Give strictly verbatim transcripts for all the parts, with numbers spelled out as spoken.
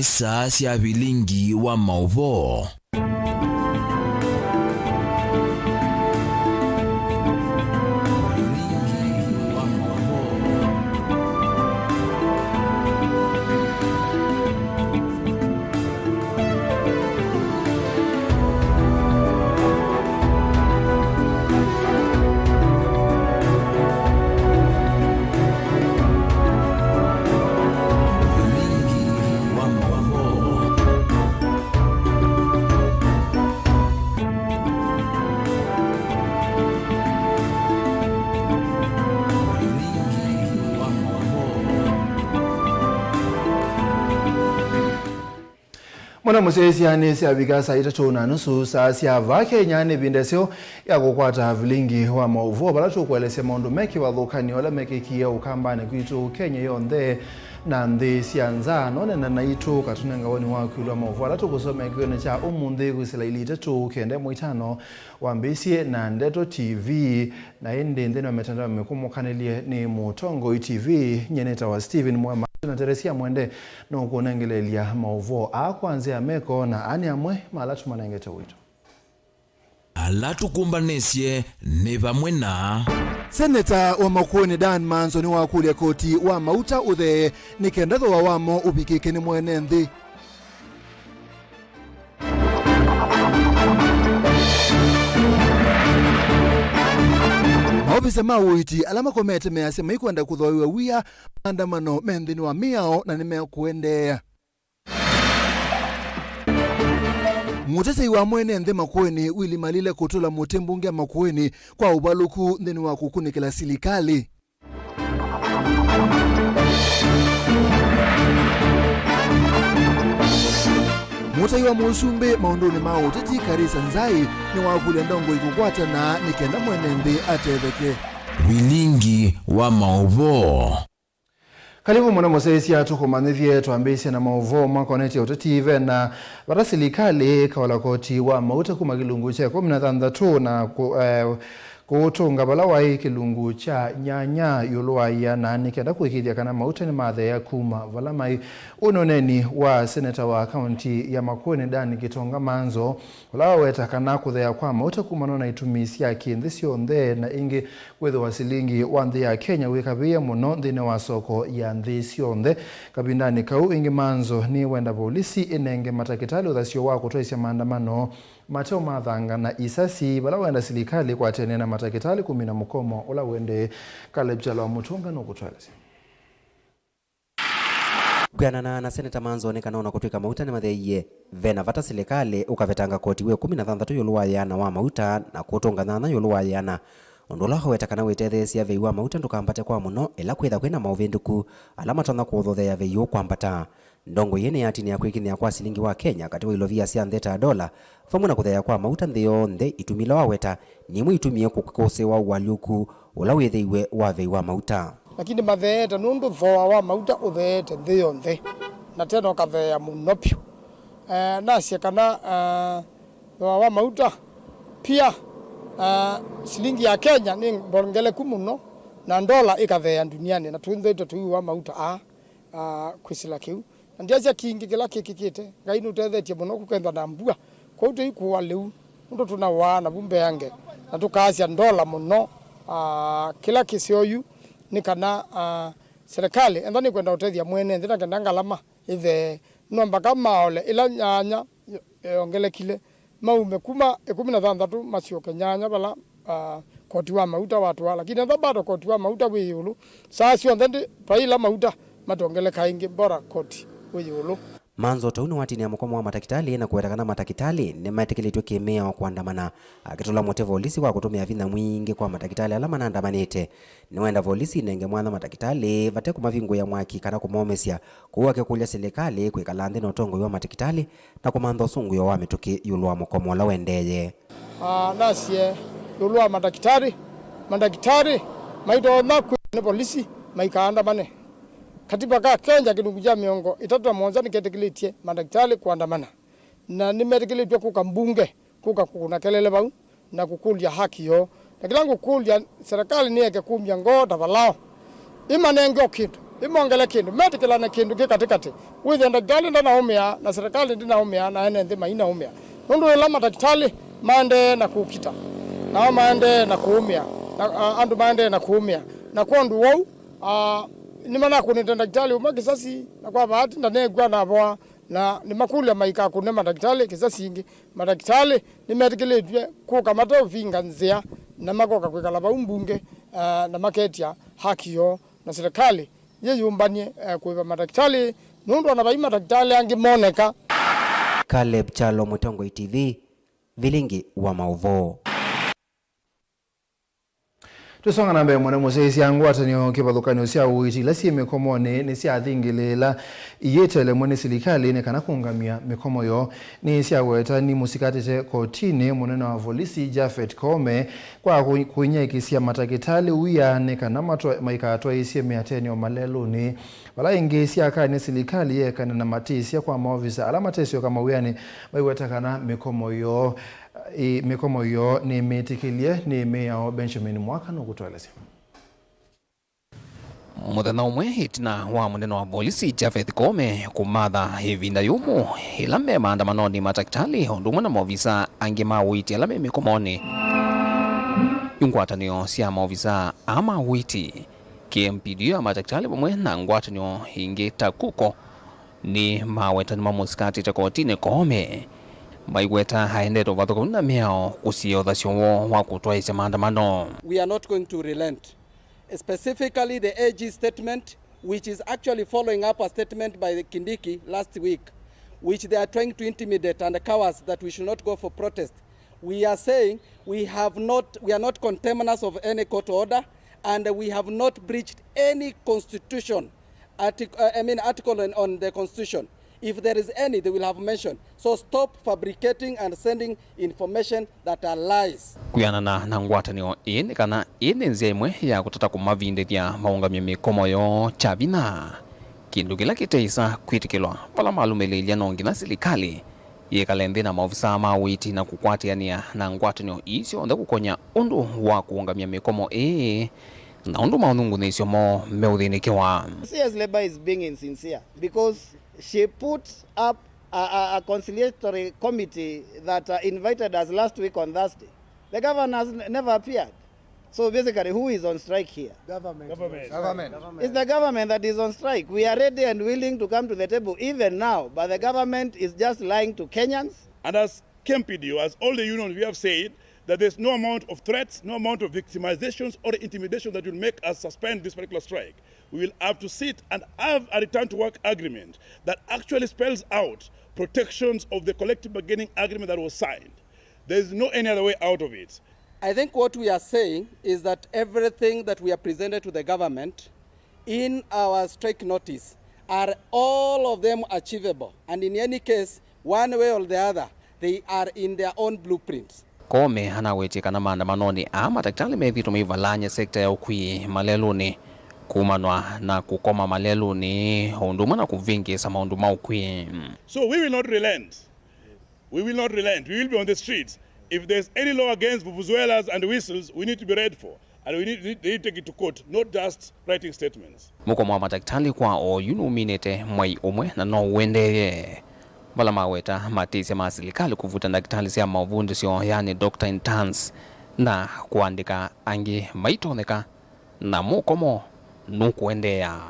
Saa sya vilingi wa maũvoo. Mwana mũsyaĩĩsya nĩ syavika saa itatũ na nusu saa sya vaa Kenya. Nĩ ĩvinda ĩseo ya kũkwata vilingi wa maũvoo, vala tũkũelesya maũndũ me kĩvathũkany'o ala mekĩkie ũkambanĩ kwitũ Kenya yonthe na nthĩ sya nza. Nonena naitũ katũnenga woni wa kwĩlwa maũvoo ala tũkũsomea kĩw'ũnĩ kya ũmũnthĩ kwĩsĩla ilĩ itatũ kenda ĩmwe itano wambĩĩsye na Ndeto T V. Na ĩndĩ nthĩnĩ wa mĩtandao mĩkũmũkanĩlye nĩ Mũtongoi T V, nyie nĩtawa Stephen Mwema, na Teresia Mwende nũkũnengeleelya maũvoo aa kwa nzĩa ya meko, na aa nĩ amwe ma ala tũmanengete ũito. Ala tũkũmbanĩsye nĩ vamwe na. Seneta wa Makueni Dan Manzo nĩwakũlya koti wa mauta ũthee nĩ kenda thooa wamo ũvikĩke nĩ mwene nthĩ. Maovisa ma ũiiti ala makomete measya maikwenda kũthooewa wia maandamano me nthĩnĩ wa mĩao na nĩmekũendeea. Mũtetei wa mwene nthĩ Makueni, Willy Malile kũtũla mũtĩ mbunge ya Makueni kwa ũvalũku nthĩnĩ wa kũkunĩkĩla silikalĩ. Mũtai wa mũsumbĩ maũndũnĩ ma ũteti Karisa Nzai nĩwakũlya ndongoi kũkwatana nĩ kenda mwene nthĩ atetheke. Vilingi wa maũvoo. Karibu mũno mũsyaĩĩsya, tũkũmanyĩthye twambĩĩsye na maũvoo makonetye ũteti. Ve na vata silikalĩ ĩkaola koti wa mauta kuma kĩlungu kya ĩkũmi na thanthatũ na kũ-, eh, kũũtũnga vala waĩ kĩlungu kya nyanya ĩũlũ wa ĩana, nĩ kenda kũĩkĩĩthya kana mauta nĩmatheea kuma vala maĩ. Ũũ nĩ ũneeni wa seneta wa kaunti ya Makueni, Dan Gitonga Manzo, ũla waweta kana kũtheea kwa mauta kumanwa na itumi sya kĩ-nthĩ syonthe, na ĩngĩ kwĩthĩwa silingi wa nthĩ ya Kenya wĩkavĩĩe mũno nthĩnĩ wa soko ya nthĩ syonthe. Kavindanĩ kau, ĩngĩ Manzo nĩwenda volisi ĩnenge matakĩtalĩ ũthasyo wa kũtwaĩsya maandamano mateũmathanga na isasi, vala wenda silikalĩ kwatene na matakĩtalĩ kũmina mũkomo ũla ũendee. Caleb Kyalo wa Mũtũnga nũkũtũelesya. Kwĩanana na Seneta Manzo, nĩ kana ona kũtw'ĩka mauta nĩmatheeie, ve na vata silikalĩ ũkavetanga koti wa ĩkũmi na thanthatũ ĩũlũ wa ĩana wa mauta na kũtũnga nyanya ĩũlũ wa ĩana, ũndũ ũla ũkaweta kana wĩtetheesya avei wa mauta ndũkambate kwa mũno, ĩla kwĩtha kwĩna maũvĩndũku ala matonya kũthothea avei ũũ kwambata. Ndongoi ĩĩ nĩyatinĩa kwĩkinyĩa kwa silingi wa Kenya katĩ wa ilovia sya nthĩ ta ndola, vamwe na kũtheea kwa mauta nthĩ yonthe, itumi ila waweta nĩ imwe itumie kũkũsĩĩwa ũalyũku ũla wĩthĩiwe wa avei wa mauta. Lakini matheete nũndũ thooa wa mauta ũtheete nthĩ yonthe, na tena ũkatheea mũno vyũ. Eh, nasye kana, ah, thooa wa mauta pia, ah, silingi ya Kenya nĩ mbongeleku mũno, na ndola ĩkatheea ndunianĩ, na twĩthĩĩtwe tũiũa mauta aa, ah, kwĩsĩla kĩu. Na ndyasya kingĩ kĩla kĩkĩkĩte, Ngai nũtethetye mũno kũkethwa na mbua. Kwoou tũikũa lĩu, nũndũ tũnawaa navu mbeange, na tũkaasya ndola mũno. Ah, kĩla kĩseo yu nĩ kana, ah, serikali enda nĩkwenda ũtethya mwene nthĩ na kenda ngalama ĩthee. No mbaka maole ĩla nyanya yongelekile, maume kuma ĩkũmi na thanthatũ masyoke nyanya vala, ah, koti wa mauta watwaa. Lakini ethwa bado koti wa mauta wĩ ĩũlũ, saa syonthe ndĩ, vai ĩla mauta matongeleka ĩngĩ, bora koti wĩ ĩũlũ. Manzo tau nĩwatinĩa mũkomo wa matakĩtalĩ na kũweta kana matakĩtalĩ nĩmetĩkĩlĩtw'e kĩ-mĩao kũandamana, akĩtũla mũtĩ volisi kwa kũtũmĩa vinya mwingĩ kwa matakĩtalĩ ala manandamanĩte. Nĩwenda volisi inenge mwanya matakĩtalĩ vate kũmavingũĩa mwaki kana kũmomĩsya, kwoou akĩkũlya silikalĩ kwĩkala nthĩ na ũtongoi wa matakĩtalĩ na kũmantha ũsũngĩo wa mĩtũkĩ ĩũlũ wa mũkomo ũla ũendeeye. Ah, nasye ĩũlũ wa mandakĩtalĩ, mandakĩtalĩ maitonya kwĩwa nĩ volisi maikaandamane. Katiba ka Kenya kĩlungu kya mĩongo ĩtatũ na mũonza nĩketĩkĩlĩtye mandakĩtalĩ kũandamana, na nĩmetĩkĩlĩtw'e kũka mbunge, kũka kũkũna kelele vau na kũkũlya haki yoo. Na kĩla ngũkũlya, serikali nĩyeke kumya ngoo ta valao, ĩmanenge o kĩndũ, Ĩmongele kĩndũ, metĩkĩlane kĩndũ kĩ katĩkatĩ. Wĩthĩa ndakĩtalĩ ndanaũmĩa, na serikali ndĩnaũmĩa, na ene nthĩ mainaũmĩa. Nũndũ ĩla matakĩtalĩ maendee na kũkita, nao maendee na kũũmĩa, na, a, andũ maendee na kũũmĩa. Na kwondũ wou, a, nĩmanakũnĩte ndakĩtalĩ ũmwe kĩsasi, na kwa vaati ndanew'a navoa, na nĩmakũlya maikakũne matakĩtalĩ kĩsasi ĩngĩ. Matakĩtalĩ nĩmetĩkĩlĩtw'e kũka mateũvinga nzĩa, na makoka kwĩkala vau mbunge, a, na maketya haki yoo, na serikali yĩyũmbany'e, eh, kũĩva matakĩtalĩ, nũndũ ona vai matakĩtalĩ angĩ moneka. Caleb Kyalo, Mũtongoi T V, vilingi wa maũvoo. Tũsonga na mbee, mwana mũsyaĩĩsya ngwatanĩo kĩvathũkany'o sya ũiiti ila syĩ mĩkomonĩ nĩsyathingĩlĩĩla iyĩtele mwe nĩ silikalĩ nĩ kana kũũngamya mĩkomo yoo. Nĩsyaweta nĩ mũsikatĩte kotinĩ mũnene wa volisi Japhet Koome kwa kũ-, kũinyaĩĩkĩsya matakĩtalĩ wia nĩ kana matwa-, maikatwaĩĩsye mĩateni o malelũnĩ, vala ĩngĩ syakany'a silikalĩ yĩekane na matĩsya kwa maovisa ala matesyoka mawĩanĩ maiweta kana mĩkomo yoo, ĩ, mĩkomo yoo nĩmĩtĩkĩlye nĩ mĩao. Benjamin Mwaka nũkũtũelesya. Mũthenya ũmwe ĩtina wa mũnene wa volisi Javeth Koome kũmatha ĩvinda yũmũ ĩla me maandamanonĩ matakĩtalĩ o ũndũ ũmwe na maovisa angĩ ma ũiiti ala me mĩkomonĩ, yu ngwatanĩo sya maovisa aa ma ũiiti, K M P D U ya matakĩtalĩ vamwe na ngwatanĩo ingĩ ta KUKO nĩmaweta nĩmamũsikatĩte kotinĩ Koome, maiweta aendete ũvathũkany'o na mĩao kũsiĩĩa ũthasyo woo wa kũtwaĩĩsya maandamano. We are not going to relent. Specifically the A G's statement, which is actually following up a statement by the Kindiki last week, which they are trying to intimidate and cowards that we should not go for protest. We are saying we have not, we are not contemners of any court order, and we have not breached any constitution, artic-, uh, I mean, article on, on the constitution. If there is any, they will have mentioned. So stop fabricating and sending information that are lies. Kwĩanana na ngwatanĩo ĩĩ, nĩ kana ĩĩ nĩ nzĩa ĩmwe ya kũtata kũmavindĩthya maũngamye mĩkomo yoo kya vinya, kĩndũ kĩla kĩteĩsa kwĩtĩkĩlwa. Vala malũmĩlĩĩlya no nginya silikalĩ yĩkale nthĩ na maovisaa ma ũiiti na kũkwatĩanĩa na ngwatanĩo ii syonthe kũkony'a ũndũ wa kũũngamya mĩkomo ĩĩ na ũndũ maũnyungunyĩsyo moo meũthĩnĩkĩwa. C S Labour is being insincere because she put up a, a, a conciliatory committee that, uh, invited us last week on Thursday. The governor has n-, never appeared. So basically, who is on strike here? Government. Government. Government. It's the government that is on strike. We are ready and willing to come to the table even now, but the government is just lying to Kenyans. And as K M P D U, as all the unions, we have said that there's no amount of threats, no amount of victimizations or intimidation that will make us suspend this particular strike. We will have to sit and have a return to work agreement that actually spells out protections of the collective bargaining agreement that was signed. There is no any other way out of it. I think what we are saying is that everything that we have presented to the government in our strike notice are all of them achievable, and in any case, one way or the other, they are in their own blueprints. Koome anawetie kana maandamanonĩ aa matakĩtalĩ methĩĩtwe maivalany'a sekta ya ũkui malelũnĩ, kumanwa na kũkoma malelũnĩ, o ũndũ ũmwe na kũvĩngĩĩsa maũndũ ma ũkui. So we will not relent. We will not relent. We will be on the streets. If there's any law against vuvuzelas and whistles, we need to be read for. And we need, need, they need to take it to court, not just writing statements. Mũkomo wa matakĩtalĩ kwa oyu nũminĩte mwei ũmwe na no ũendeeye. Vala maweta matĩsya ma silikalĩ kũvuta ndakĩtalĩ sya maũvundĩsyo, yani doctor interns, na kũandĩka angĩ maitonyeka, na mũkomo nũkũendeea.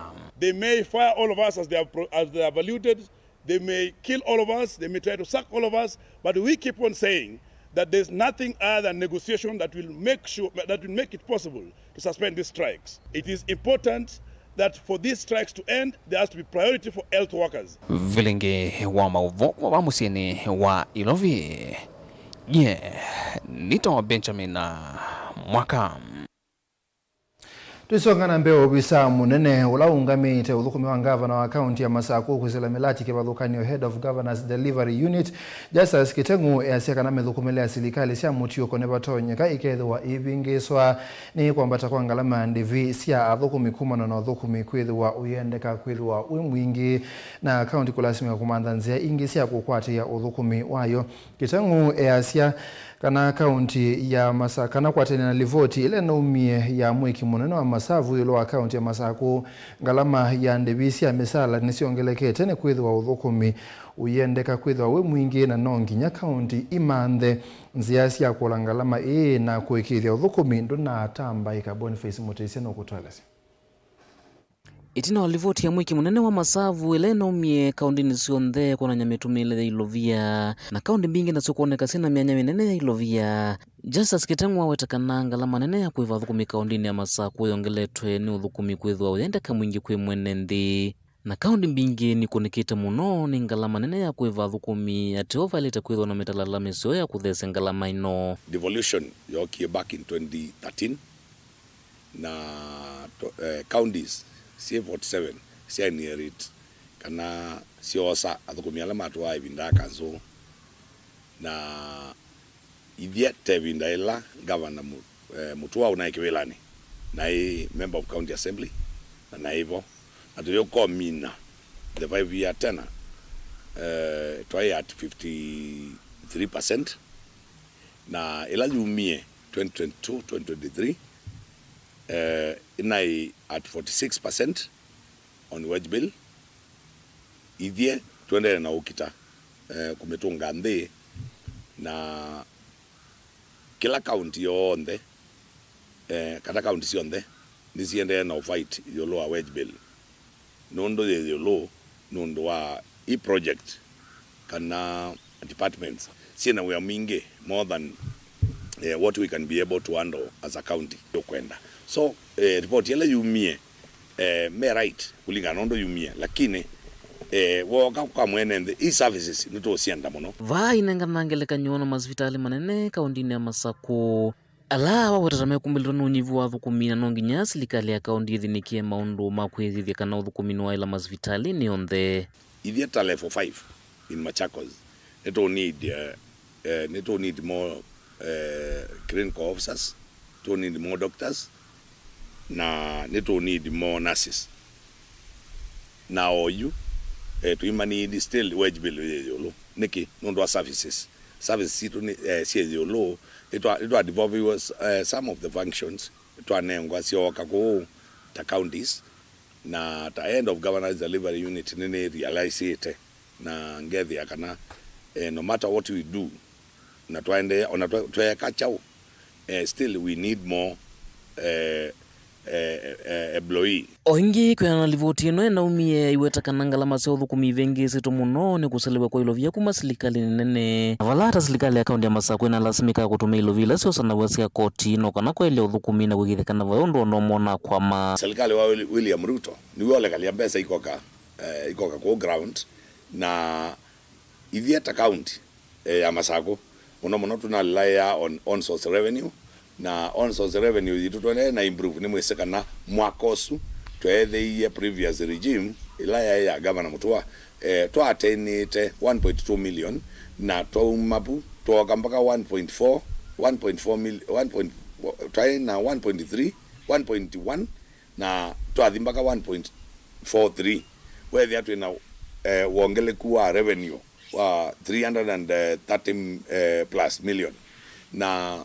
They may fire all of us as they have pro-, as they have alluded. They may kill all of us, they may try to sack all of us, but we keep on saying that there's nothing other than negotiation that will make sure, that will make it possible to suspend these strikes. It is important that for these strikes to end, there has to be priority for health workers. Vilingi wa maũvoo kuma va mũsyĩnĩ wa Ilovi. Ye nĩtawa Benjamin Mwaka. Tũisonga na mbee, ovisaa mũnene ũla ũũngamĩte ũthũkũmi wa ngavana wa kaunti ya Masakũ kwĩsĩla mĩlati kĩvathũkany'o, Head of Governor's Delivery Unit, Justus Kiteng'u, easya kana mĩthũkũmĩle ya silikalĩ sya mũtiũko nĩvatonyeka ĩkethĩwa ĩivĩngĩĩswa nĩ kwambata kwa ngalama ya ndĩvi sya athũkũmi kumana na ũthũkũmi kwĩthĩwa ũyendeka kwĩthĩwa wĩ mwingĩ, na kaunti kũlasimĩka kũmantha nzĩa ingĩ sya kũkwatĩĩa ũthũkũmi wayo. Kiteng'u easya Kana kaunti ya Masa-, kana kwatene na livoti ĩla ĩnaumie ya mwĩki mũnene wa masavu ĩũlũ wa kaunti ya Masakũ, ngalama ya ndĩvi sya mĩsaala nĩsyongelekete nĩ kwĩthĩwa ũthũkũmi ũyendeka kwĩthĩwa wĩ mwingĩ, na no nginya kaunti imanthe nzĩa sya kũla ngalama ĩĩ na kũĩkĩĩthya ũthũkũmi ndũnatambaĩka. Boniface Mũtĩsya nũkũtũelesya. Ĩtina wa livoti ya mwĩki mũnene wa masavu ĩla ĩnaumie kaũndĩnĩ syonthe kwonany'a mĩtũmĩĩle ya ilovia, na kaũndĩ mbingĩ nasyo kwoneka syĩna myanya mĩnene ya ilovia, Justus Kiteng'wa aweta kana ngalama nene ya kũĩva athũkũmi kaũndĩnĩ ya Masakũ yongeletwe nĩ ũthũkũmi kwĩthĩwa ũyendeka mwingĩ kwĩ mwene nthĩ. Na kaũndĩ mbingĩ nikũnĩkĩte mũno nĩ ngalama nene ya kũĩva athũkũmi, ateo vaĩlĩte kwĩthĩwa na mĩtalatala mĩseo ya kũtheesya ngalama ĩno. Devolution yookie back in twenty thirteen, na to-, eh, counties syĩ forty seven sya inherit kana syoosa athũkũmi ala matũaa ĩvinda ya kanzũ, na ithyĩ ta ĩvinda ĩla Ngavana Mu-, eh, Mutua ũnaĩ kĩwĩlanĩ, naĩ member of county assembly, na naĩ vo, na tũyũkomina the five year tenure, eh, twaĩ at fifty three percent, na ĩla yumie twenty twenty-two, twenty twenty-three, eh, ĩnaĩ at forty six percent on wage bill. Ithyĩ tũendee na ũkita, eh, kũmĩtũnga nthĩ, na kĩla kaunti yonthe, eh, kana kaunti syonthe nĩsiendee na ũfight ĩũlũ wa wage bill, nũndũ yĩ ĩũlũ nũndũ wa i project kana departments syĩna wĩa mwingĩ more than, eh, what we can be able to handle as a county tũkwenda. So, eh, report ĩla yumie, eh, me right kũlingana na ũndũ yumie, lakini, eh, wooka kwa mwene nthĩ, i services nĩtũũsyenda mũno. Vaa inengana ngelekany'o na masivitalĩ manene kaũndĩnĩ ya Masakũ, ala wawetete mekumbĩlĩtwe nĩ ũnyivu wa athũkũmi, na no nginya silikalĩ ya kaũndĩ ĩthĩnĩkĩe maũndũ ma kwĩthĩthya kana ũthũkũmi nĩwaĩla masivitalĩnĩ onthe. Ithyĩ ta level five in Machakos, nĩtũ need, eh, eh, nĩtũ need more, eh, clinical officers, tũ need more doctors, na nĩtũ need more nurses. Na oyu, eh, tũima need still wage bill yĩ ĩũlũ. Nĩkĩ? Nũndũ wa services. Services sitũ nĩ, eh, syĩ ĩũlũ. Nĩtwa, nĩtwa devolviwe, eh, some of the functions twanengwa syooka kũũ ta counties, na ta end of governance delivery unit nĩnĩrealizeĩte na ngethĩa kana, eh, no matter what we do, na twaendeea, ona twe-, tweeka kyaũ, eh, still we need more, eh, eh, eh, employee. O ĩngĩ, kwĩana na livoti ĩno ĩnaumie, iweta kana ngalama sya ũthũkũmi ivĩngĩĩsĩtwe mũno nĩ kũselew'a kwa ilovia kuma silikalĩnĩ nene. Na vala ata silikalĩ ya kaũndĩ ya Masakũ ĩnalasimĩka kũtũmĩa ilovia ila syosanaw'a sya koti, no kana kwaĩlya ũthũkũmi na kũĩkĩĩthya kana vai ũndũ o na ũmwe ũnakwama. Silikalĩ wa Willi-, William Ruto nĩw'o ũlekalya mbesa ikoka, eh, ikoka kũũ ground, na ithyĩ ta county, eh, ya Masakũ, mũno mũno tũnalaĩa on, on source revenue, na on source revenue yitũ tũendee na improve. Nĩmwĩsĩ kana mwaka ũsu tweethĩie previous regime ĩla yaĩ ya Governor Mutua, eh, twaatĩnĩte one point two million, na twauma vu twooka mpaka one point four, one point four mil-, one point, twaĩ na one point three, one point one, na twathi mpaka one point four three, weethĩa twĩ na, eh, wongeleku wa revenue wa three hundred and thirty, eh, plus million. Na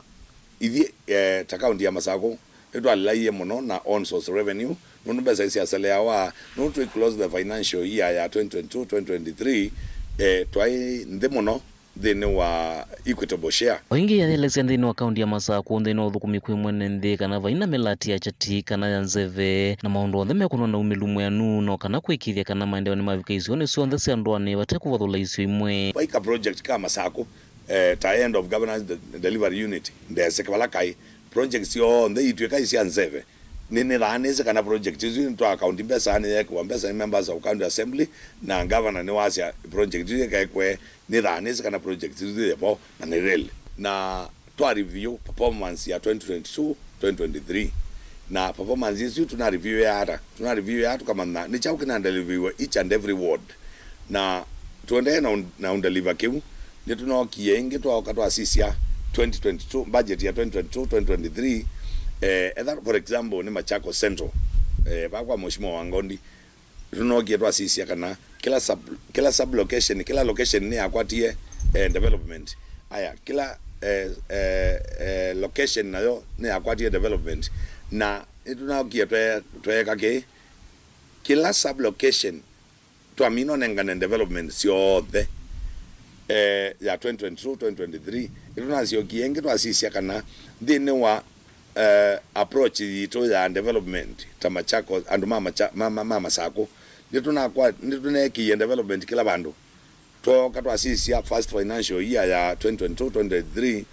ithyĩ, eh, ta kaũnti ya Masakũ, nĩtwalĩlaie mũno na on source revenue, nũndũ mbesa isyaseleawa, nũndũ twĩ close the financial year ya twenty twenty-two, twenty twenty-three, eh, twaĩ nthĩ mũno nthĩnĩ wa equitable share. O ĩngĩ yatheleesya nthĩnĩ wa kaũnti ya Masakũ, nthĩnĩ wa ũthũkũmi kwĩ mwene nthĩ, kana vai na mĩlati ya kyati kana ya nzeve, na maũndũ onthe mekũnwa na umĩlu mwĩanu, no kana kũĩkĩĩthya kana maendeeo nĩmavika isionĩ syonthe sya ndũanĩ vate kũvathũla isio imwe. Vai ka project ka Masakũ, eh, ta end of governance de-, delivery unit, ndeseke vala kaĩ. Project syonthe itw'ĩka isya nzeve, nĩ, nĩthaanĩsye kana project isu nĩtwa akaunti mbesa, nĩyeekĩwa mbesa nĩ members of county assembly, na governor nĩwasya project isu ikaekwe. Nĩthaanĩsye kana project isu yĩ vo na nĩ real. Na twa review performance ya twenty twenty-two, twenty twenty-three. Na performance isu tuna review ya ata? Tuna review ya tũkamanya nĩ kyaũ kĩna deliver each and every ward. Na tũendee na un-, na undeliver kĩu, nĩtũnookie ĩngĩ twaoka twasisya twenty twenty-two, budget ya twenty twenty-two, twenty twenty-three. Eh, etha, for example, nĩ Machakos Central, eh, vaa kwa Mheshimiwa Wangondi, nĩtũnookie twasisya kana kĩla sub-, kĩla sub-location, kĩla location nĩyakwatie, eh, development. Aya, kĩla eh, eh, eh, location nayo nĩyakwatie development, na nĩtũnaũkie twe-, tweeka kĩĩ, kĩla sub location twamina ũnengane development syonthe, eh, ya twenty twenty-two, twenty twenty-three, nĩtũnasyokie ĩngĩ twasisya kana nthĩnĩ wa, eh, approach yitũ ya development ta Machakos, andũ ma, Macha-, ma, ma, ma Masakũ, nĩtũnakwa-, nĩtũneekĩie development kĩla vandũ. Twooka twasisya first financial year ya twenty twenty-two, twenty twenty-three,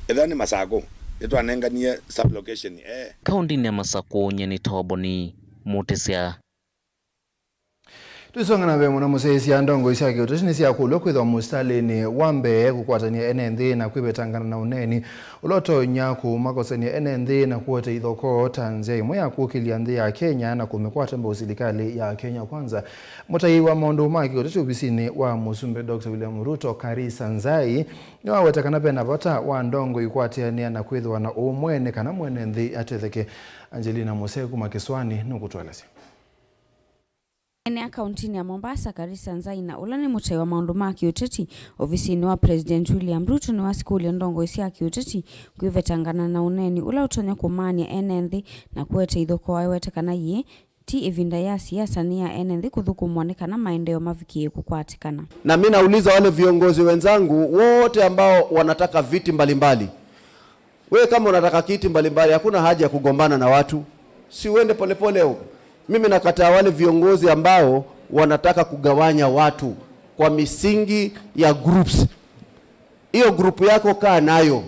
ethĩwa nĩ Masakũ, nĩtwanenganie sub location e. Kaũntĩnĩ ya Masakũ, nyie nĩ Toboni Mũtĩsya. Tũisonga na mbee mũno, mũsyaĩĩsya, ndongoi sya kĩũteti nĩsyakũlw'a kwĩthĩwa mũsitalĩnĩ wa mbee kũkwatany'a ene nthĩ na kwĩvetangana na ũneeni ũla ũtonya kũmakosany'a ene nthĩ na kũete ithokoo ta nzĩa ĩmwe ya kũkĩlya nthĩ ya Kenya na kũmĩkwata mbau silikalĩ ya Kenya Kwanza. Mũtai wa maũndũ ma kĩũteti ovisinĩ wa mũsumbĩ Doctor William Ruto, Karisa Nzai, nĩwaweta kana ve na vata wa ndongoi kũatĩanĩa na kwĩthĩwa na ũũmwe nĩ kana mwene nthĩ atetheke. Angelina Mose kuma kĩsũanĩ nũkũtũelesya. Ene a kaũntĩnĩ ya Mombasa, Karisa Nzai, na ũla nĩ mũtai wa maũndũ ma kĩũteti ovisinĩ wa President William Ruto, nĩwasikũlya ndongoi sya kĩũteti kwĩvetangana na ũneeni ũla ũtonya kũmaany'a ene nthĩ na kũete ithokoo, aiwete kana yĩĩ ti ĩvinda ya siasa, nĩ ya ene nthĩ kũthũkũmwa nĩ kana maendeeo mavikĩe kũkwatĩkana. Na mi nauliza wale viongozi wenzangu wote ambao wanataka viti mbalimbali, wewe kama unataka kiti mbalimbali, hakuna haja ya kugombana na watu, si uende polepole huko. Mimi nakataa wale viongozi ambao wanataka kugawanya watu kwa misingi ya groups. Hiyo group yako kaa nayo.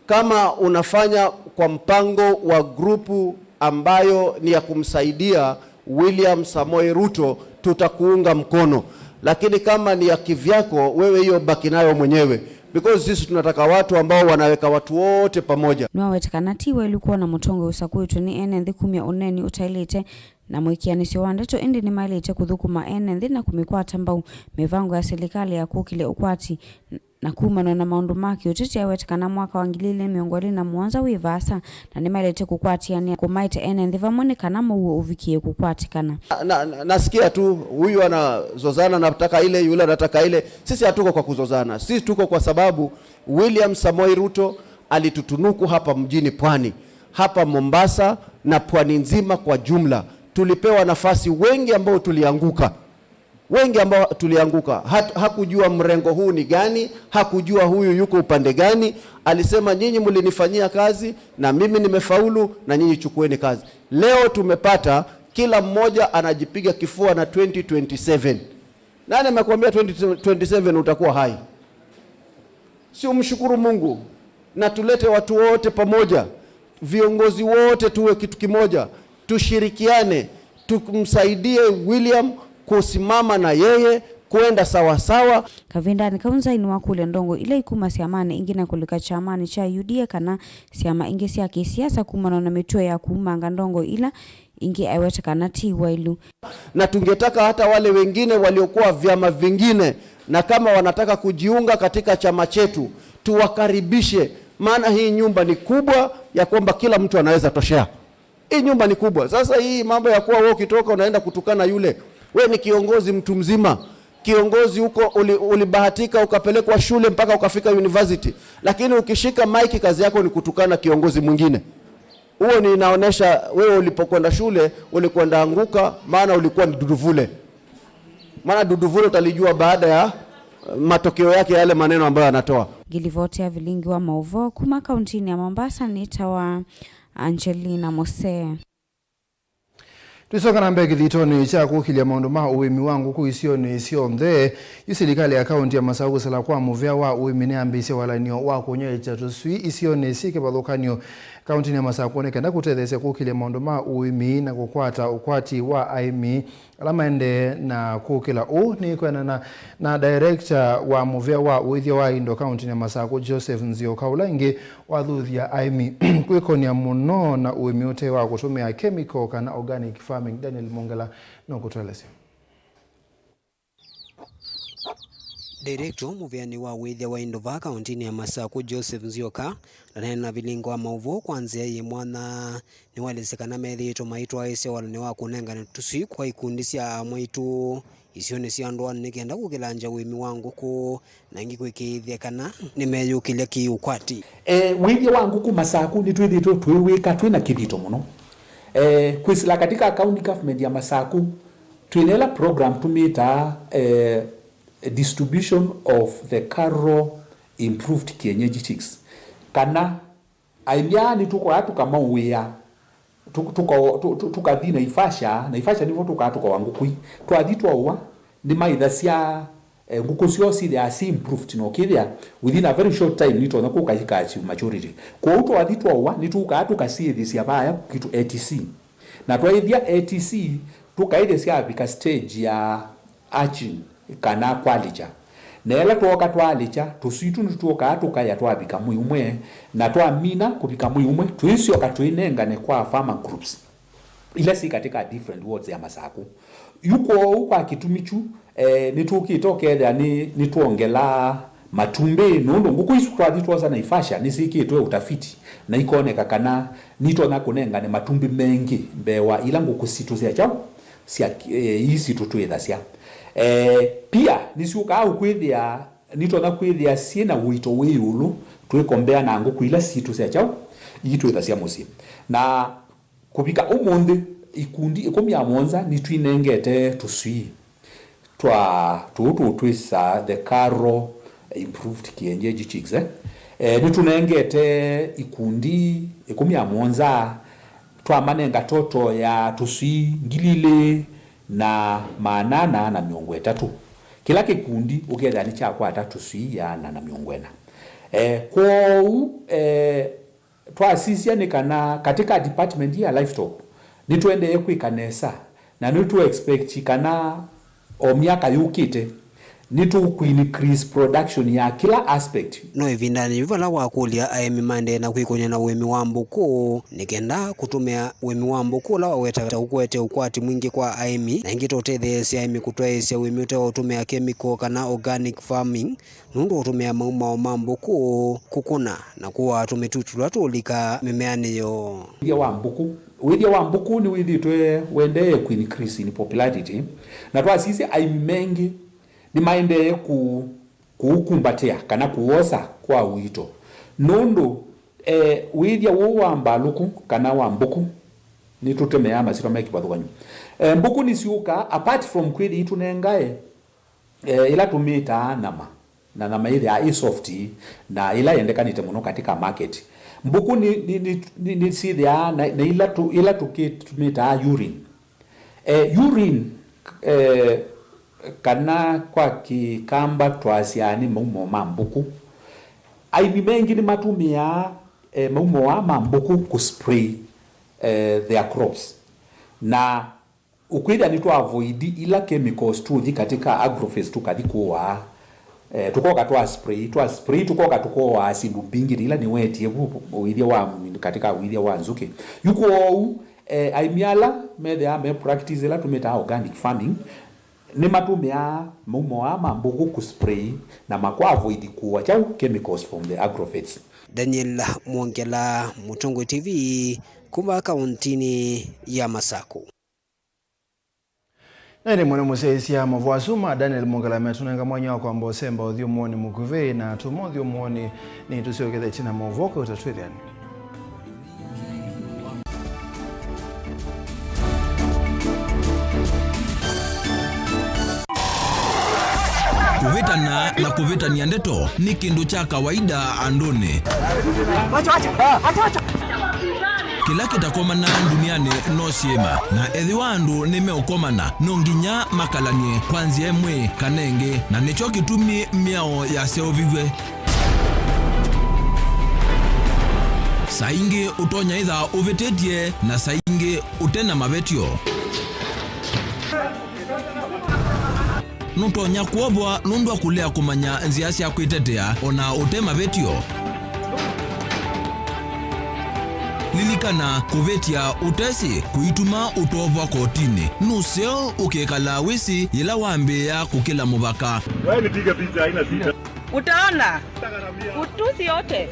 Kama unafanya kwa mpango wa grupu ambayo ni ya kumsaidia William Samoei Ruto, tutakuunga mkono. Lakini kama ni ya kivyako, wewe hiyo baki nayo mwenyewe. Because sisi tunataka watu ambao wanaweka watu wote pamoja. Nĩwaweta kana ti waĩlu kwona mũtongoi ũsakũĩtwe nĩ ene nthĩ kumya ũneeni ũtaĩlĩte na mwĩkĩanĩsyo wa ndeto, ĩndĩ nĩmaĩlĩte kũthũkũma ene nthĩ na kũmĩkwata mbau mĩvango ya silikalĩ ya kũkĩlya ũkwati na kumana na maũndũ ma kĩũteti. Aweta kana mwaka wa ngili ilĩ na mĩongo ĩlĩ na mũonza wĩ vaasa, na nĩmaĩlĩte kũkwatĩanĩa kũmaete ene nthĩ vamwe nĩ kana mũuo ũvikĩe kũkwatĩkana. Na, na, nasikia tu huyu anazozana, anataka ile, yule anataka ile. Sisi hatuko kwa kuzozana. Sisi tuko kwa sababu William Samoei Ruto alitutunuku hapa mjini Pwani, hapa Mombasa na Pwani nzima kwa jumla. Tulipewa nafasi, wengi ambao tulianguka, wengi ambao tulianguka. Hat-, hakujua mrengo huu ni gani, hakujua huyu yuko upande gani. Alisema, "Nyinyi mlinifanyia kazi na mimi nimefaulu, na nyinyi chukueni kazi." Leo tumepata, kila mmoja anajipiga kifua na twenty twenty-seven. Nani amekuambia twenty twenty-seven utakuwa hai? Si umshukuru Mungu na tulete watu wote pamoja, viongozi wote tuwe kitu kimoja, tushirikiane, tumsaidie William kusimama na yeye kwenda sawasawa. Kavindanĩ kau, Nzai nĩwakũlya ndongoi ila ikuma syamanĩ ingĩ na kũlika kyamanĩ kya U D A kana syama ingĩ sya kĩsiasa kumana na mĩtuo ya kuumanga ndongoi ila ingĩ, aiweta kana ti waĩlu. Na tungetaka hata wale wengine waliokuwa vyama vingine, na kama wanataka kujiunga katika chama chetu, tuwakaribishe, maana hii nyumba ni kubwa ya kwamba kila mtu anaweza toshea. Hii nyumba ni kubwa. Sasa hii mambo ya kuwa wewe ukitoka unaenda kutukana yule, wewe ni kiongozi mtu mzima, kiongozi huko uli-, ulibahatika ukapelekwa shule mpaka ukafika university, lakini ukishika maiki kazi yako ni kutukana kiongozi mwingine. Huo ni inaonesha wewe ulipokwenda shule ulikwenda anguka, maana ulikuwa ni duduvule. Maana duduvule utalijua baada ya, eh, matokeo yake, yale maneno ambayo anatoa. Ngilivoti ya vilingi wa maũvoo kuma kauntinĩ ya Mombasa nĩtawa Angelina Mose. Twisoka na mbee kĩthitonĩ kya kũkĩlya maũndũ ma ũĩmi wa ngũkũ isionĩ syonthe, yu silikalĩ ya kaunti ya Masaku kũsala kwa mũvĩa wa ũĩmi nĩyambĩĩsye walany'o wa kũnyaĩĩkya tũswii isionĩ syĩ kĩvathũkany'o kauntinĩ ya Masaku nĩ kenda kũtetheesya kũkĩlya maũndũ ma ũĩmi na kũkwata ũkwati wa aĩmi ala maendee na kũkĩla. Ũu nĩ kwĩanana na director wa mũvĩa wa ũĩthya wa indo kauntinĩ ya Masaku, Joseph Nzioka, ũla ĩngĩ wathuthya aĩmi kwĩkonia mũno na ũĩmi ũte wa kũtũmĩa chemical kana organic farming. Daniel Mongela nũkũtũelesya. Director mũvĩanĩ wa wĩthya wa indo vaa kaũntĩnĩ ya Masaku, Joseph Nzioka, ndaneena vilingo wa maũvoo kwa nzĩa yĩ mwanya. Nĩwaelesya kana methĩĩtwe maitwaĩĩsya walany'o wa kũnengane tũswii kwa ikundi sya amwaitũ isionĩ sya ndũanĩ nĩ kenda kũkĩlangya ũĩmi wa ngũkũ na ĩngĩ kũĩkĩĩthya kana nĩmeyũkĩlya kĩ-ũkwati. E, wĩthya wa ngũkũ Masaku nĩtwĩthĩĩtwe tũiwĩka twĩ na kĩthito mũno. E, kwĩsĩla katika county government ya Masaku, twĩ na ĩla program tũmĩtaa, e, distribution of the Karo improved kienyeji chicks, kana aĩmi aa nĩtũkoya tũkamauĩa, tũ-, tũka-, tũ-, tũ-, tũkathi Naivasha, Naivasha nĩvo tũkaa tũkaũa ngũkũ ii. Twathi twaũa, nĩmaĩthasya, eh, ngũkũ syoo syĩthĩaa syĩ improved, na ũkĩthĩa within a very short time nitonya kũka ika achieve maturity. Kwoou twathi twaũa, nĩtũkaa tũkasyĩthĩsya vaya kwitũ A T C. Na twaĩthya A T C, tũkaĩthya syavika stage ya hatching kana kwalĩkya. Na ĩla twooka twalĩkya, tũswii tũ nĩtwookaa tũkaĩa twavika mwei ũmwe, na twamina kũvika mwei ũmwe, tũisyoka tũinengane kwa farmer groups ila syĩ katika different wards ya Masaku. Yu kwoou kwa kĩtumi kyu, eh, nĩtũkĩte ũkethĩa nĩ, nĩtwongelaa matumbĩ, nũndũ ngũkũ isu twathi twosa Naivasha nĩsyĩkĩtwe ũtafiti, na ikoneka kana nitonya kũnengane matumbĩ mengĩ mbee wa ila ngũkũ sitũ sya kyaũ, sya, eh, ii sitũ twĩthasya. Eh, pia nĩsyũkaa ũkwĩthĩa, nitonya kwĩthĩa syĩ na ũito wĩ ĩũlũ twĩkombea na ngũkũ ila sitũ sya kyaũ, ii twĩthasya mũsyĩ. Na kũvika ũmũnthĩ, ikundi ĩkũmi na mũonza nĩtwinengete tũswii twa tũũ tũtwĩsa the Karo improved kienyeji chicks, eh. Eh, nĩtũnengete ikundi ĩkũmi na mũonza, twamanenga toto ya tũswii ngili ilĩ na maana ana na mĩongo ĩtatũ. Kĩla kĩkundi ũkethĩa nĩkyakwata tũswii ĩana na mĩongo ĩna. Eh, kwoou, eh, twasisya nĩ kana katika department ya livestock nĩtũendee kwĩka nesa, na nĩtũ expect kana o myaka yũkĩte nĩtũkũ increase production ya kĩla aspect. No ĩvindanĩ yĩu vala wakũlya aĩmi maendee na kwĩkũny'a na ũĩmi wa mbũkũ, nĩ kenda kũtũmĩa ũĩmi wa mbũkũ ũla waweta ta ũkwete ũkwati mwingĩ kwa aĩmi, na ĩngĩ ta ũtetheesya aĩmi kũtwaĩĩsya ũĩmi ũteũtũmĩa kemiko kana organic farming, nũndũ ũtũmĩa maumao ma mbũkũ kũkũna na kũaa tũmĩtutu tũla tũũlika mĩmeanĩ yoo. Wĩthya wa mbũkũ. Wĩthya wa mbũkũ nĩwĩthĩĩtwe wendee kũ increase in popularity, na twasisya aĩmi mengĩ nĩmaendee kũ-, kũũkumbatĩa kana kũwosa kwa ũito. Nũndũ, eh, wĩthya ũũ wa mbalũkũ kana wa mbũkũ, nĩtũtemeaa masyĩtwa me kĩvathũkany'o. Eh, mbũkũ nĩsyũkaa, apart from kwĩthĩa itũnengae, eh, ĩla tũmĩtaa nama, na nama yĩthĩaa ĩ soft, na ĩla yendekanĩte mũno katika market. Mbũkũ nĩ, nĩ, nĩ, nĩ, nĩsyĩthĩaa na, na ila tũ-, ĩla tũkĩ-, tũmĩtaa urine. Eh, urine, eh, kana kwa Kĩkamba twasyaa nĩ maumo ma mbũkũ. Aĩmi mengĩ nĩmatũmĩaa, eh, maumo aa ma mbũkũ kũ spray, eh, their crops. Na ũkwĩthĩa nĩtwa avoid ila chemicals tũthi katika agrophase tũkathi kũaa. Eh, tũkoka twa spray, twa spray, tũkoka tũkoaa syĩndũ mbingĩ ila nĩwetie vu ũĩthya wa, katika ũĩthya wa nzũkĩ. Yu kwoou, eh, aĩmi ala methĩaa me practice ĩla tũmĩtaa organic farming, nĩmatũmĩaa maumo aa ma mbũkũ kũ spray na makwa avoid kũaa kyaũ, chemicals from the agrophase. Daniel Mwongela, Mũtongoi T V, kuma kaũntĩnĩ ya Masaku. Na ĩndĩ mũno mũsyaĩĩsya maũvoo asu ma Daniel Mwongela metũnenga mwanya wa kwamba ũsemba ũthyũmũonĩ mũkuvĩ, na tuma ũthyũmũonĩ nĩtũsyokethya ĩtina maũvoo kauta twĩthĩane. Kũvĩtana na kũvĩtany'a ndeto nĩ kĩndũ kya kawaida andũnĩ. Kĩla kĩtakomanaa ndunianĩ no syĩma, na ethĩwa andũ nĩmeũkomana, no nginya makalany'e kwa nzĩa ĩmwe kana ĩngĩ, na nĩkyo kĩtumi mĩao yaseũviw'e. Saa ingĩ ũtonya ĩtha ũvĩtĩtye, na saa ingĩ ũte na mavetyo. Nũtonya kwovwa nũndũ wa kũlea kũmanya nzĩa sya kwĩtetea o na ũte mavetyo. Lilikana, kũvĩtya ũtesĩ kũituma ũtovwa kotinĩ. Nũseo ũkĩkalaa wĩsĩ yĩla wambĩĩa kũkĩla mũvaka. Wewe nipige picha, haina shida. Utaona utusi yote.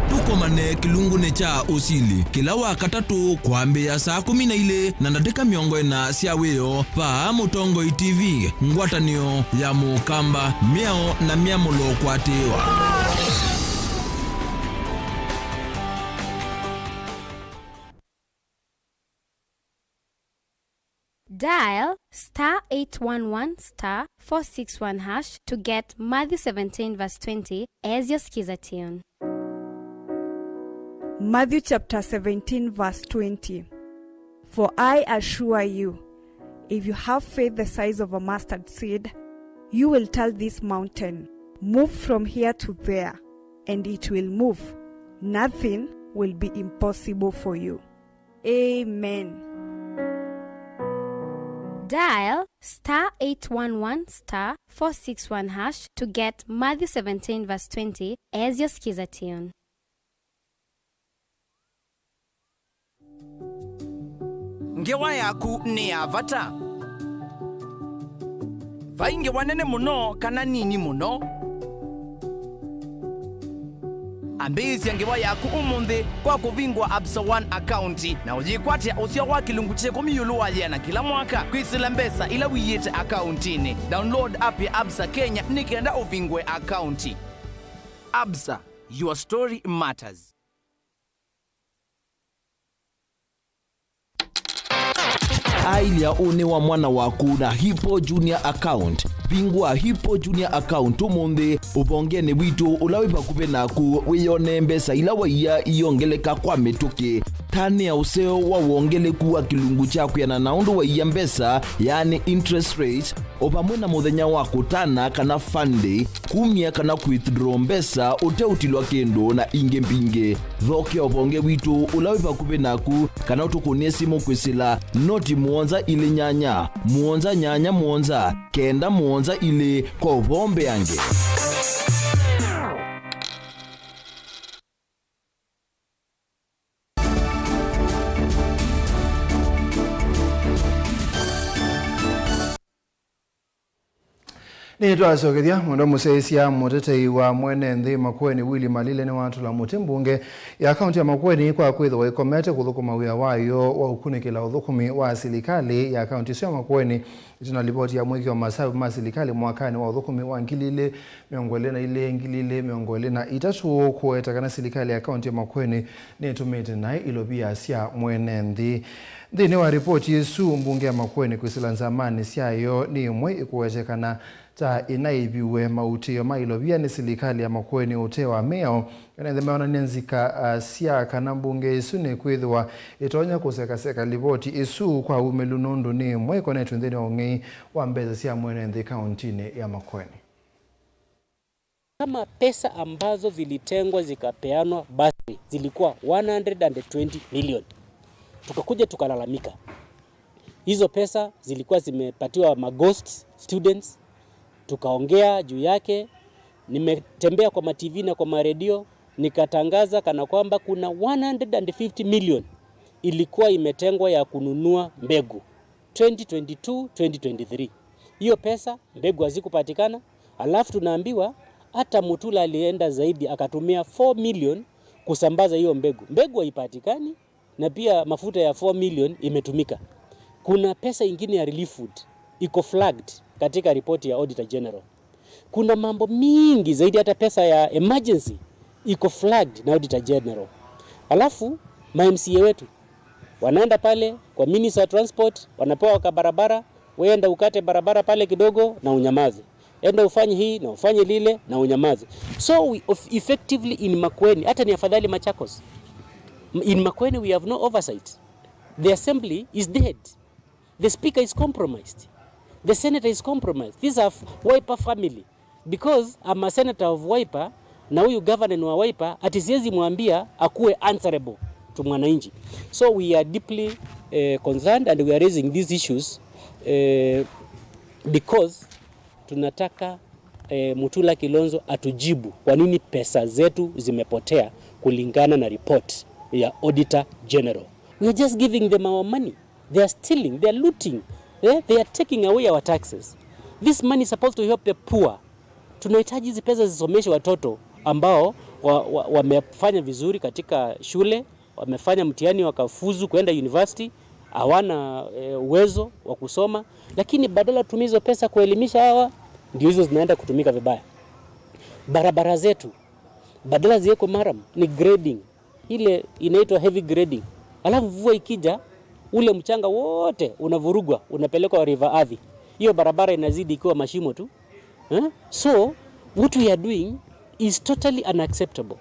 Tũkomane kĩlungunĩ kya ũsili kĩla Wakatatũ kwambĩĩa saa kũmi na ilĩ na ndatĩka mĩongo ĩna sya wĩoo, vaa Mũtongoi T V, ngwatanĩo ya Mũkamba, mĩao na myamũlo kũatĩĩwa. Dial star eight one one star four six one hash to get Matthew seventeen verse twenty as your skiza tune. Matthew chapter seventeen verse twenty. For I assure you, if you have faith the size of a mustard seed, you will tell this mountain, "Move from here to there," and it will move. Nothing will be impossible for you. Amen. Dial star eight one one star four six one hash to get Matthew seventeen verse twenty as your skiza tune. Ngewa yaku nĩ ya vata. Vai ngewa nene mũno kana nini mũno. Ambĩĩsya ngewa yaku ũmũnthĩ kwa kũvingũa Absa One account na ũyĩkwatĩa ũseo wa kĩlungu kya ĩkũmi ĩũlũ wa yĩana kĩla mwaka kwĩsĩla mbesa ila ũiĩte akauntinĩ. Download app ya Absa Kenya nĩ kenda ũvingũe akaunti. Absa, your story matters. Ailya ũnĩ wa mwana waku na Hippo Junior Account. Vingũa Hippo Junior Account ũmũnthĩ ũvongenĩ witũ ũla wĩ vakuvĩ naku, wĩyonee mbesa ila waia iongeleka kwa mĩtũkĩ. Tanĩa ũseo wa wongeleku wa kĩlungu kya kwĩana na ũndũ waia mbesa, yaani interest rate, o vamwe na mũthenya wa kũtana kana fund day, kumya kana withdraw mbesa ũteũtilwa kĩndũ, na ingĩ mbingĩ. Thokea ũvonge witũ ũla wĩ vakuvĩ naku, kana ũtũkũnĩe simũ kwĩsĩla noti mũonza ilĩ nyanya, mũonza nyanya mũonza, kenda mũonza ilĩ kwa ũvoo mbeange. Nĩtwasyokethya mũndũ mũsyaĩĩsya mũtetei wa mwene nthĩ Makueni Willy Malile nĩwatũla mũtĩ mbunge ya kaunti ya Makueni kwa kwĩthĩwa ĩkomete kũthũkũma wĩa wayo wa ũkunĩkĩla ũthũkũmi wa silikalĩ ya kaunti ĩsu ya Makueni. Ĩtina wa livoti ya mwĩkĩo wa masavu ma silikalĩ mwakanĩ wa ũthũkũmi wa ngili ilĩ mĩongo ĩlĩ na ilĩ, ngili ilĩ mĩongo ĩlĩ na itatũ, kũweta kana silikalĩ ya kaunti ya Makueni nĩtũmĩte naĩ ilovia sya mwene nthĩ. Nthĩnĩ wa ripoti ĩsu, mbunge ya Makueni kwĩsĩla nzamanĩ syayo nĩ ĩmwe ĩkũweteka kana ta ĩnaĩviw'e mautĩĩo ma ilovia nĩ silikalĩ ya Makueni ũtee wa mĩao. Ene nthĩ meonany'a nzika, ah, sya kana mbunge ĩsu nĩkwĩthĩwa ĩtonya kũsekaseka livoti ĩsu kwa umĩlu, nũndũ nĩ ĩmwe ĩkonetw'e nthĩnĩ wa ũng'ei wa mbesa sya mwene nthĩ kauntinĩ ya Makueni. Kama pesa ambazo zilitengwa zikapeanwa bursary zilikuwa one hundred and twenty million. Tukakuja tukalalamika. Hizo pesa zilikuwa zimepatiwa ma ghost students. Tukaongea juu yake. Nimetembea kwa ma T V na kwa maredio, nikatangaza kana kwamba kuna one hundred and fifty million ilikuwa imetengwa ya kununua mbegu twenty twenty-two, twenty twenty-three. Hiyo pesa, mbegu hazikupatikana. Alafu tunaambiwa hata Mutula alienda zaidi, akatumia four million kusambaza hiyo mbegu. Mbegu haipatikani, na pia mafuta ya four million imetumika. Kuna pesa ingine ya relief food iko flagged katika ripoti ya Auditor General. Kuna mambo mingi zaidi, hata pesa ya emergency iko flagged na Auditor General. Alafu ma M C A wetu wanaenda pale kwa Minister wa Transport, wanapewa ka barabara, wewe enda ukate barabara pale kidogo na unyamaze. Enda ufanye hii na ufanye lile na unyamaze. So we of-, effectively in Makueni, hata ni afadhali Machakos. In Makueni we have no oversight. The assembly is dead. The speaker is compromised. The senator is compromised. These are f-, Wiper family. Because I'm a senator of Wiper, na huyu governor ni wa Wiper, ati siwezi mwambia akuwe answerable to mwananchi. So we are deeply, eh, concerned and we are raising these issues, eh, because tunataka eh, Mutula Kilonzo atujibu kwa nini pesa zetu zimepotea kulingana na report ya Auditor General. We are just giving them our money. They are stealing, they are looting, eh? They are taking away our taxes. This money is supposed to help the poor. Tunahitaji hizi pesa zisomeshe watoto ambao wa, wa, wamefanya vizuri katika shule, wamefanya mtihani wakafuzu kwenda university, hawana, eh, uwezo wa kusoma, lakini badala tumie hizo pesa kuelimisha hawa, ndio hizo zinaenda kutumika vibaya. Barabara zetu, badala ziwekwe maram, ni grading. Ile inaitwa heavy grading. Alafu mvua ikija, ule mchanga wote unavurugwa, unapelekwa River Athi. Hiyo barabara inazidi ikiwa mashimo tu. Eh? So, what we are doing is totally unacceptable.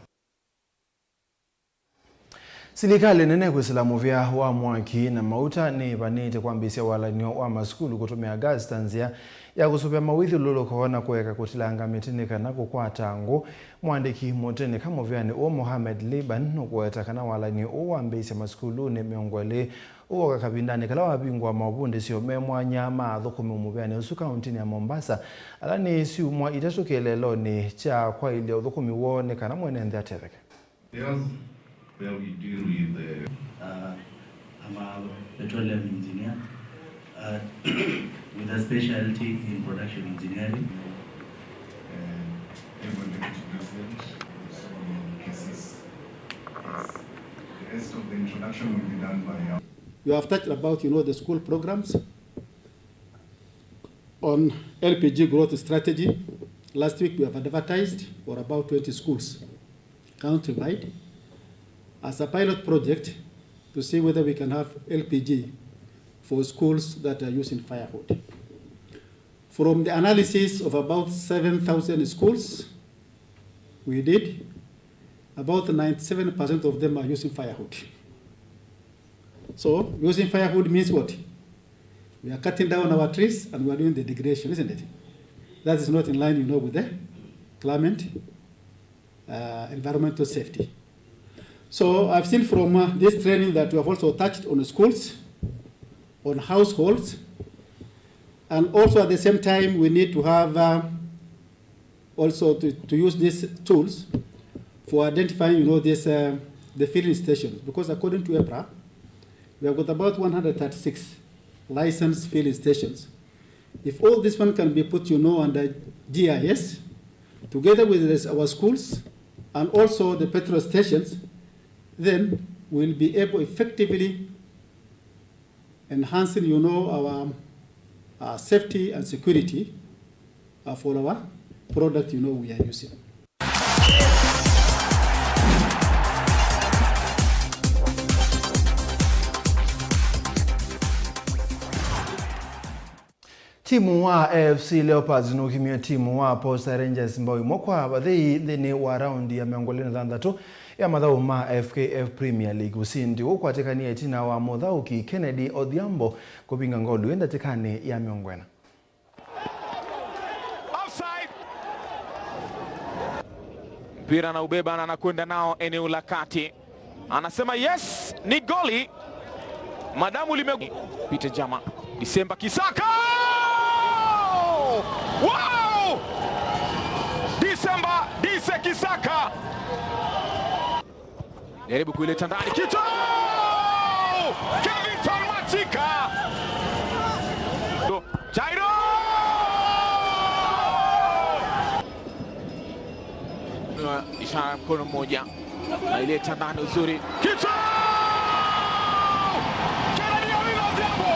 Silikalĩ nene kwĩsĩla mũvea wa mwaki na mauta nĩĩvanĩte kwambĩĩsya walany'o wa masukulu kũtũmĩa gas ta nzĩa ya kũsũvĩa mawĩthyũlũlũko na kũeka kũtilanga mĩtĩ nĩ kana kũkwata ngũ. Mũandĩki mũtĩnĩka mũvĩanĩ ũũ Mohamed Liban nũkũweta kana walany'o ũũ wambĩĩsya masukulunĩ mĩongo ĩlĩ ũkoka kavindanĩ kala wavingũa maũvundĩsyo me mwanya ma athũkũmi mũvĩanĩ ũsu kauntinĩ ya Mombasa, ala nĩ syumwa itatũ kĩeleelonĩ kya kwaĩlya ũthũkũmi woo nĩ kana mwene nthĩ atetheke. There's where we deal with the Uh, I'm a petroleum engineer, uh, with a specialty in production engineering. Uh, everyone to present so many cases. Yes. The rest of the introduction will be done by our You have touched about, you know, the school programs. On L P G growth strategy, last week we have advertised for about twenty schools countrywide as a pilot project to see whether we can have L P G for schools that are using firewood. From the analysis of about seven thousand schools we did, about ninety-seven percent of them are using firewood. So, using firewood means what? We are cutting down our trees and we are doing the degradation, isn't it? That is not in line, you know, with the climate, uh, environmental safety. So, I've seen from, uh, this training that we have also touched on schools, on households, and also at the same time, we need to have, uh, also to, to use these tools for identifying, you know, this, uh, the filling stations, because according to EPRA, we have got about one hundred thirty-six licensed filling stations. If all this one can be put, you know, under G I S, together with this, our schools and also the petrol stations, then we'll be able effectively enhancing, you know, our, uh, safety and security, uh, for our product, you know, we are using. Timu wa A F C Leopards nũkimie timu wa Posta Rangers mbao ĩmwe kwa vathei nthĩnĩ wa raundi ya mĩongo ĩlĩ na thanthatũ ya mathaũ ma F K F Premier League. Ũsindi ũũ ũkwatĩkanie ĩtina wa mũthaũki Kennedy Odhiambo kũvinga ngolu ĩ ndatĩkanĩ ya mĩongo ĩna. Offside. Mpira anaubeba na anakwenda nao eneo la kati. Anasema, "Yes, ni goli." Madamu lime-, Peter Jama. Disemba Kisaka! Wow! Disemba, Dise Kisaka! Jaribu kuileta ndani. Kichwa! Kevington Machika! Jairo! Ishara ya mkono mmoja. Naileta ndani uzuri. Kichwa! Kennedy Awino Odhiambo!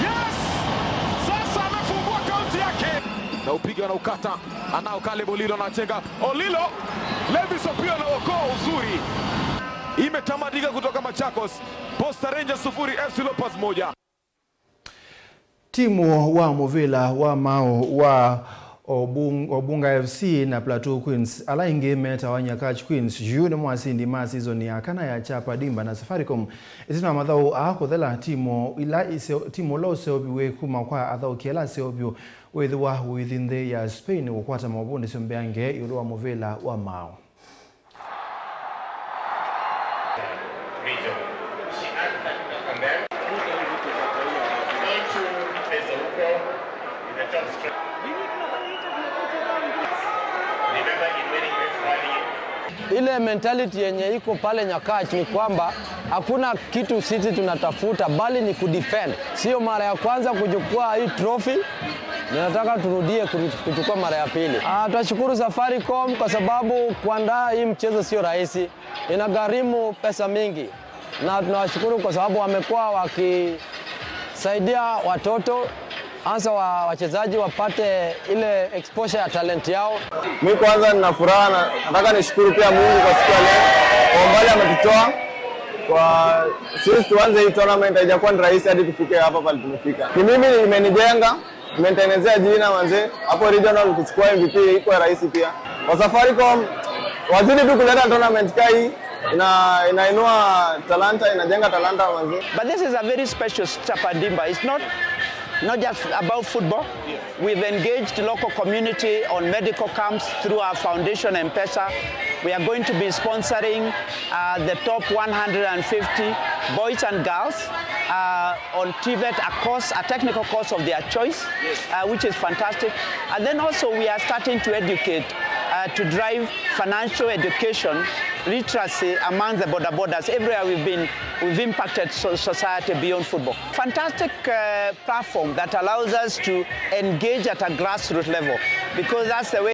Yes! Sasa amefungua kaunti yake. Na upiga na ukata. Anao Caleb Olilo na chenga. Olilo! Levis Opio na okoa uzuri. Imetamatika kutoka Machakos. Posta Rangers sufuri, F C Leopards moja. Timu wa mũvĩla wa maaũ wa Obung-, Obunga F C na Plateau Queens, ala ĩngĩ metawa Nyakach Queens, yu nĩmo asindi ma season ya kana ya Chapa Dimba na Safaricom. Ĩtina wa mathaũ aa kũthela, timu ila ise-, timu ũla ũseũviw'e kuma kwa athaũki ala aseũvyu wĩthĩwa ũithi nthĩ ya Spain kũkwata maũvundĩsyo mbeange ĩũlũ wa mũvĩla wa maaũ. Region. She had that and then going to face the Uko with the top strike. Ile mentality yenye iko pale Nyakach ni kwamba hakuna kitu sisi tunatafuta, bali ni kudefend. Sio mara ya kwanza kuchukua hii trophy, ninataka turudie kuru-, kuchukua mara ya pili. Ah, tunashukuru Safaricom kwa sababu kuandaa hii mchezo sio rahisi, inagharimu pesa mingi, na tunawashukuru kwa sababu wamekuwa wakisaidia watoto, hasa wa wachezaji wapate ile exposure ya talent yao. Mi kwanza nina furaha na nataka nishukuru pia Mungu kwa siku ya leo, kwa umbali ametutoa. Kwa since tuanze hii tournament haijakuwa ni rahisi hadi tufike hapa pale tumefika. Ni mimi imenijenga, imenitengenezea jina manze. Hapo regional kuchukua M V P iko rahisi pia. Kwa Safaricom wazidi tu kuleta tournament kai ina inainua talanta, inajenga talanta manze. But this is a very special Chapa Dimba. It's not, not just about football. We've engaged local community on medical camps through our foundation, M-Pesa. We are going to be sponsoring, uh, the top one hundred fifty boys and girls, uh, on TVET, a course, a technical course of their choice, uh, which is fantastic. And then also we are starting to educate, uh, to drive financial education, literacy among the boda bodas. Everywhere we've been, we've impacted so-, society beyond football. Fantastic, uh, platform that allows us to engage at a grassroots level, because that's the way